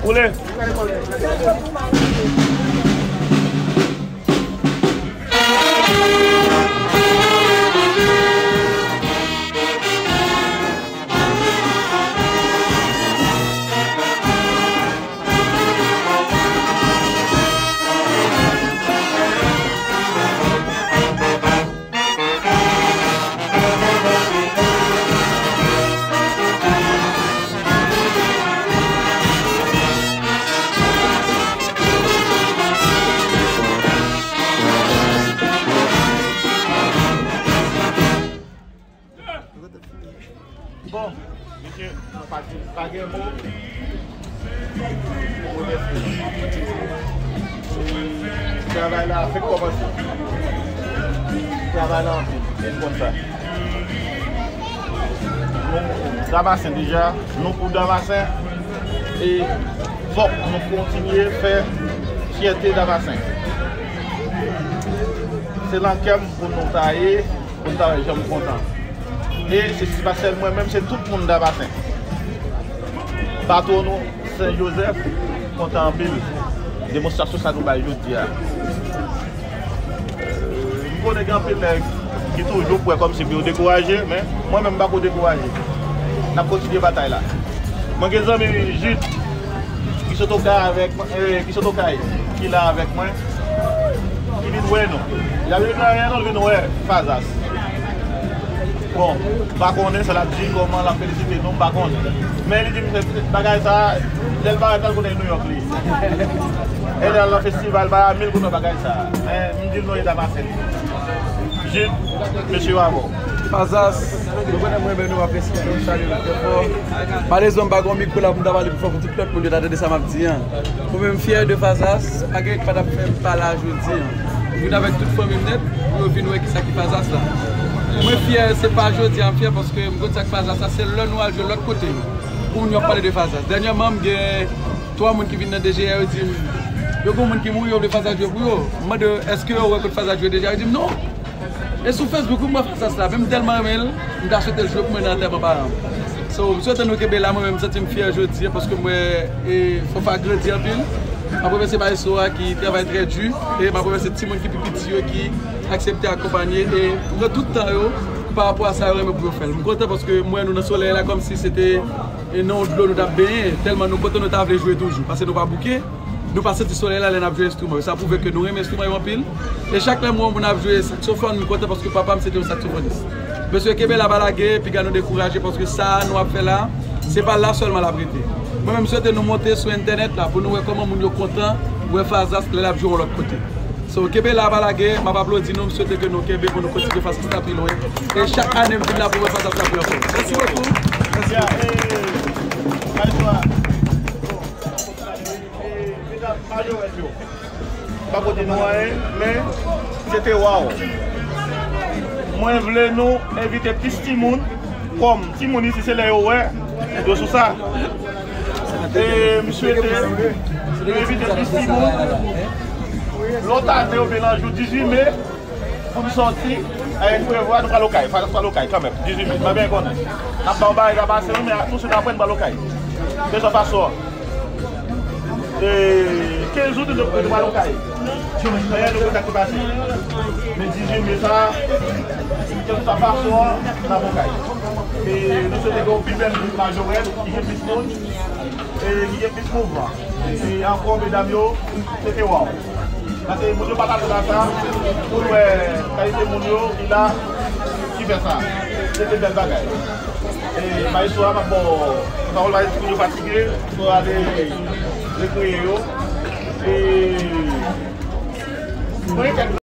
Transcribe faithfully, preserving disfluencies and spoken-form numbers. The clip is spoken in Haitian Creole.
Koule. Bon, mesye, pa gen, pa gen mo. Travay la fèk kòmanse. Travay la anpil, e konsa. Nou Davasen deja, nou pou Davasen, e fòk nou kontinye fè fyète Davasen. Se nan kè m pou nou ta ye, pou n ta wè jan m kontan. E se, se pa sèl mwen menm, se tout moun Davasen. Patwon nou, Sen Jozèf, kontan anpil demonstrasyon sa nou bay jodi a. M konnen gen anpil nèg ki toujou kwè kòmsi pou yo dekouraje, men mwen menm m pa ko dekouraje. N ap kontinye batay la. Mwen gen zanmi Jid ki sot Okay avèk mwen, eh, ki sot Okay, ki la avèk mwen, ki vin wè nou. Li pa vin wè anyen non, li vin wè Fazas. Bon, m pa konnen sa l ap di, kòman l ap felisite nou, m pa konnen. Men li di m se bagay sa, lè l parèt la, l konnen New York li ye. E lè l al nan festival, pa mil goud nan bagay sa. Men m di l non, e Davasen. Jid, mesye yo avè w. Fazas, nou konnen m renmen nou, m apresye nou, m salye nou trè fò. Malerezman, m pa gen yon mikwo la pou m ta pale pi fò pou tout lòt moun yo ta tande sa m ap di an. Mwen menm, m fyè de Fazas, pa gen rit pa t ap fè m pa la jodi an. M vin avèk tout fanmi m nèt, pou yo vin wè kisa ki Fazas la. Mwen fyè, se pa jodi a m fyè, paske m konn sa k Fazas la, se lè nou al jwe lòt kote. Pou moun yo ap pale de Fazas. Dènyèman, m gen twa moun ki vin nan D G R, yo di m, yo gen moun ki mouri, yo vle Fazas jwe pou yo. M mande yo, èske yo wè kote Fazas jwe deja? Yo di m, non. E sou Facebook, wi, m wè Fazas la. Men m tèlman renmen l, m ta swete l jwe pou mwen nan antèman paran m. So, m swete nou kenbe la, mwen menm, m santi m fyè jodi a, paske m wè, e, Fofa grandi anpil. M ap remèsye Maestro a ki travay trè di, e m ap remèsye timoun ki pi piti yo ki aksepte akonpanye, e pran tout tan yo pa rapò a sa yo renmen pou yo fè l. M kontan paske m wè nou nan solèy la kòmsi se te, e, nan yon dlo nou t ap benyen, tèlman nou kontan, nou ta vle jwe toujou, paske nou pa bouke. Nou pa santi solèy la lè n ap jwe enstriman yo. Sa pwouve ke nou renmen enstriman yo anpil. E chak lè m wè yon moun ap jwe saksofòn, m kontan paske papa m se te yon saksofonis. Mesye, kenbe la, pa lage, piga nou dekouraje, paske sa nou ap fè la, se pa la sèlman l ap rete. Mwen menm, m swete nou monte sou entènèt la pou nou wè kòman moun yo kontan wè Fazas lè l ap jwe yon lòt kote. So, kenbe la, pa lage, m ap aplodi nou, m swete ke nou kenbe pou nou kontinye Fazas la pi lwen. E chak ane, m vin la pou wè Fazas la pi ankò. Mèsi bokou. Mèsi. Medam majorèt yo, m pa ko di nou anyen, men se te waw. Mwen vle nou envite plis timoun, kòm timoun isi se lè yo wè, yo sou sa. E m swete nou envite plis timoun, lòt ane oubyen nan jou dizuit me, pou n sòti, e, n prevwa, nou pral Okay, Fazas pral Okay kanmenm, dizuit me, mwen byen konnen. N ap ba w bagay Davasen, wi, men tou se n apre n pral Okay. Bezwen fason an. E, kenz out, nou, nou pral Okay. Dayè, nou kontak ki pase. Men dizuit me sa, kenz out fason an, n ap Okay. E, nou swete gen yon pi bèl majorèt, ki gen plis moun, e, ki gen plis mouvman. E ankò, medam yo, se te waw. Paske moun yo pa t atann a sa, pou n wè kalite moun yo ki la, ki fè sa. Se te bèl bagay. E Maestro a, m ap ba w pawòl, paske timoun yo fatige, pou ale rekreye yo. E mwen,